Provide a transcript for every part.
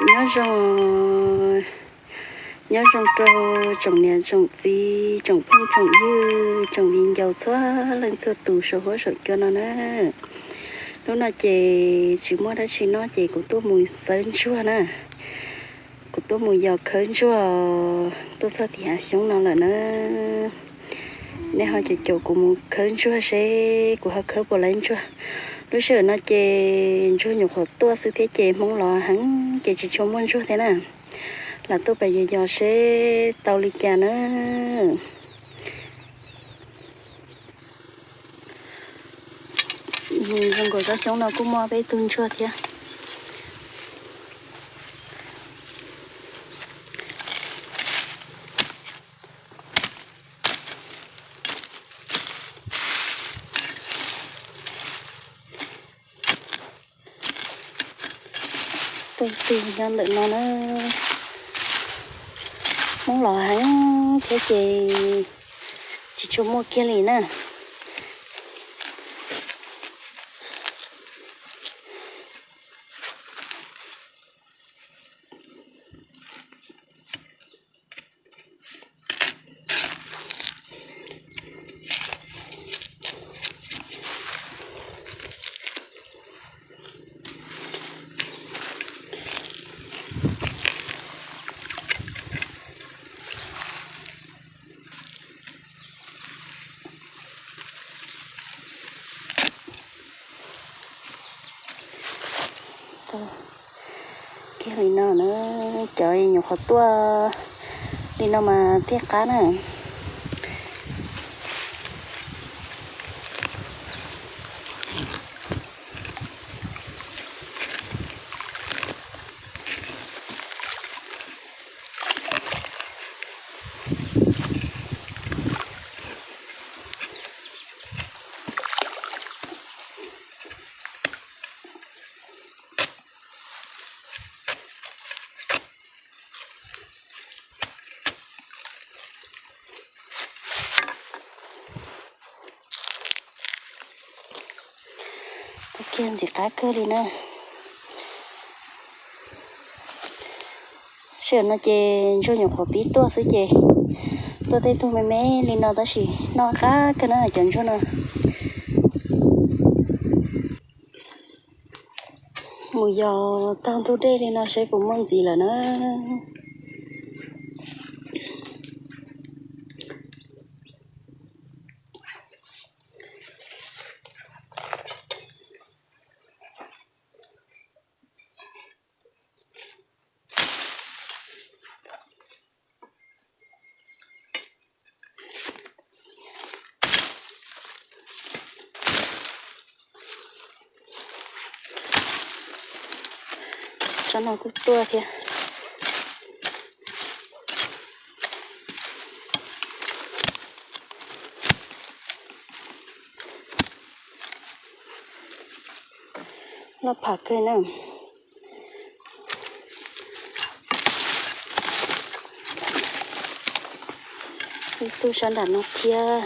Nyob zoo, nyob zoo rau tsoom niam tsoom txiv, tsoom phooj tsoom ywg, tsoom viv ncaus txhua leej txhua tus saum huab saum cua no na. Hnub no ces tsis muaj dab tsi noj ces kuv tuaj mus xawb ntsuag na. Kuv tuaj mus yos khawb ntsuag tuaj txog tim hav xyoob no lawm na. Nej ho caum caum kuv mus khawb ntsuag seb kuv ho khawb puas laib ntsuag. Lub sij hawm no ces ntsuag nyuam qhuav tuaj xwb thiab ces hmoob los heev ces tsis tshua muaj ntsuag thiab na. Lam tuaj pem yos yos seb tau li cas na. Zoo nkaus tsob xyoob no kuj muaj peb tug ntsuag thiab. Tuaj tig nyob ntawm no na. Hmoob los heev thiab ces tsis tshua muaj kiag li na. Kiag li no na, cov nyuam qhuav tuaj li no mas thiaj qab na. Kiag ntxim qab kawg li na. Sij hawm no ces ntsuag nyuam qhuav pib tuaj xwb ces tuaj tej tug me me li no tab sis noj qab kawg na cov ntsuag no. Mus yos taug ntug dej li no seb puas muaj ntxiv lawm na. Tsob no kuj tuaj thiab. Loj pham kawg na. Ib tug sab nram no thiab.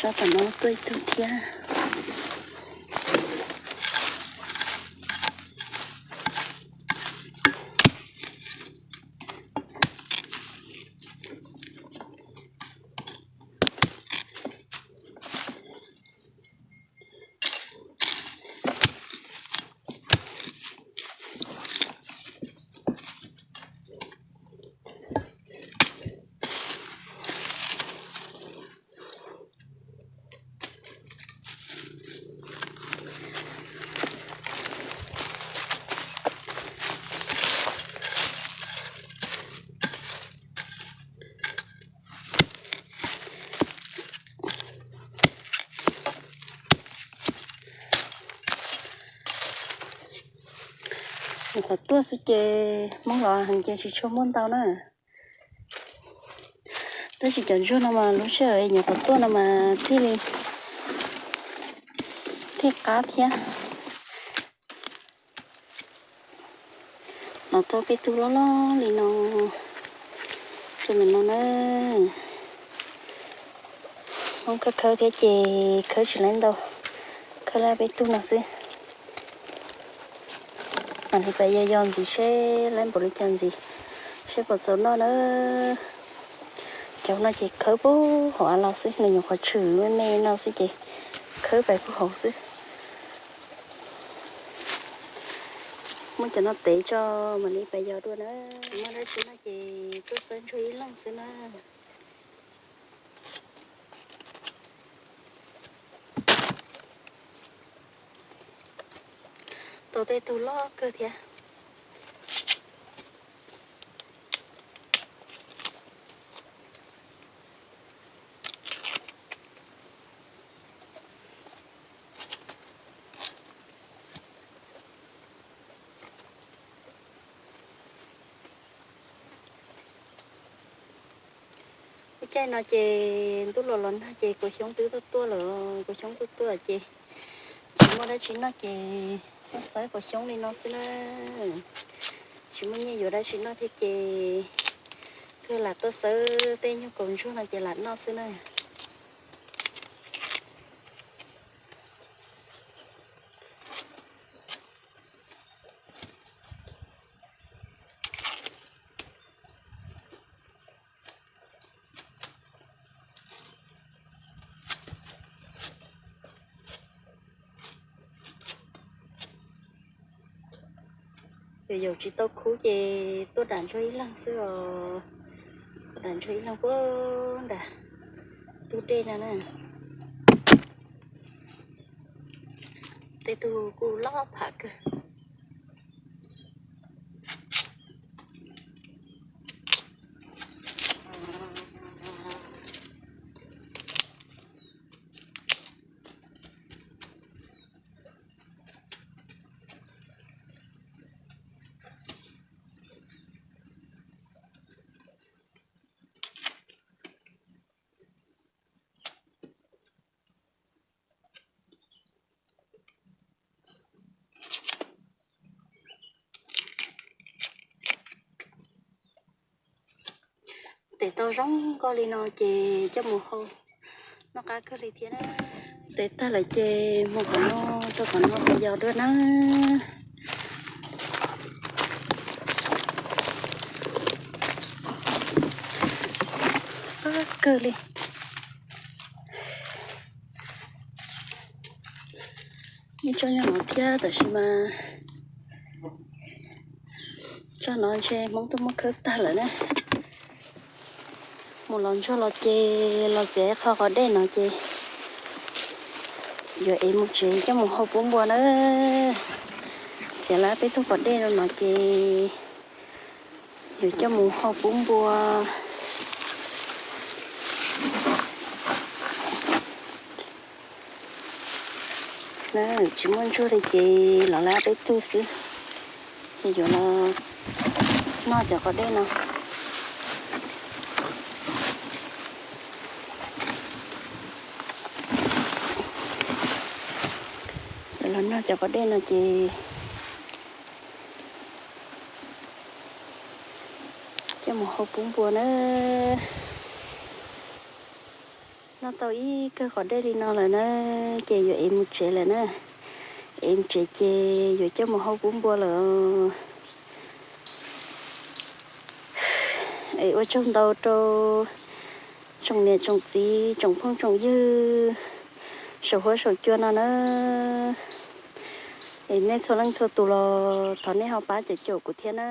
Sab tom no tuaj ib tug thiab. Nyuam qhuav tuaj xwb ces Hmoob los heev ces tsis tshua muaj ntau na. Tab sis cov ntsuag no mas lub sij hawm nyuam qhuav tuaj no mas thiaj li, thiaj qab thiab. Los tau peb tug loj loj li no, zoo li no na. Hmoob khawb khawb thiab ces khawb tsis laib ntau, khawb lab peb tug no xwb. Mam li pais yos yos ntxiv seb laib npaum li cas ntxiv, seb puas txaus noj na. Cov no ces khawb puag hauv av los xwb, nws nyuam qhuav tshwm me me no xwb ces khawb pais puag hauv xwb. Muab cov no tev tso mam li pais yos dua na. Tsis muaj dab tsi noj ces tuaj xawb ntsuag ib leeg xwb na. Tau tej tug loj kawg thiab. Lub caij no ces ntuj los los nag ces kuv xyoob twb tuaj tuaj lawm, kuv xyoob tuaj tuaj ces tsis muaj dab tsi noj ces tuaj xawb kuv xyoob li no xwb na. Tsis muaj nyiaj yuav dab tsi noj thiab ces kawg lam tuaj xawb tej nyuag kaus ntsuag no ces lam noj xwb na. Yog yaum tsis tau khub ces tuaj dam ntsuag ib leeg xwb os. Dam ntsuag ib leeg puag nram ntug dej no na. Tej tug kuj loj pham kawg. Tev tau zoo nkauj li no ces coj mus hau noj qab kawg li thiab na. Tev tag lawm ces mus kom noj, rau kom noj pais yos dua na. Kawg li. Ib tsob nyob no thiab tab sis mas tsob no ntshe Hmoob twb muab khawb tag lawm na. Mus los ntsuag los ces los txiav qho qos dej no ces yuav ev mus tsev coj mus hau pub npua na. Txiav lawm peb tug qos dej no ces yuav coj mus hau pub npua. Tsis muaj ntsuag li ces los lawm peb tug xwb, ces yuav los noj cov qos dej no. Yuav los noj cov qos dej no ces coj mus hau pub npua na. Noj tau ib kawg qos dej li no lawm na, ces yuav ev mus tsev lawm na. Ev mus tsev ces yuav coj mus hau pub npua lawm. Es ua tsaug ntau rau tsoom niam tsoom txiv tsoom phooj tsoom ywg saum huab saum cua no na. Es nej txhua leej txhua tus los thov nej ho pab caum caum kuv thiab na.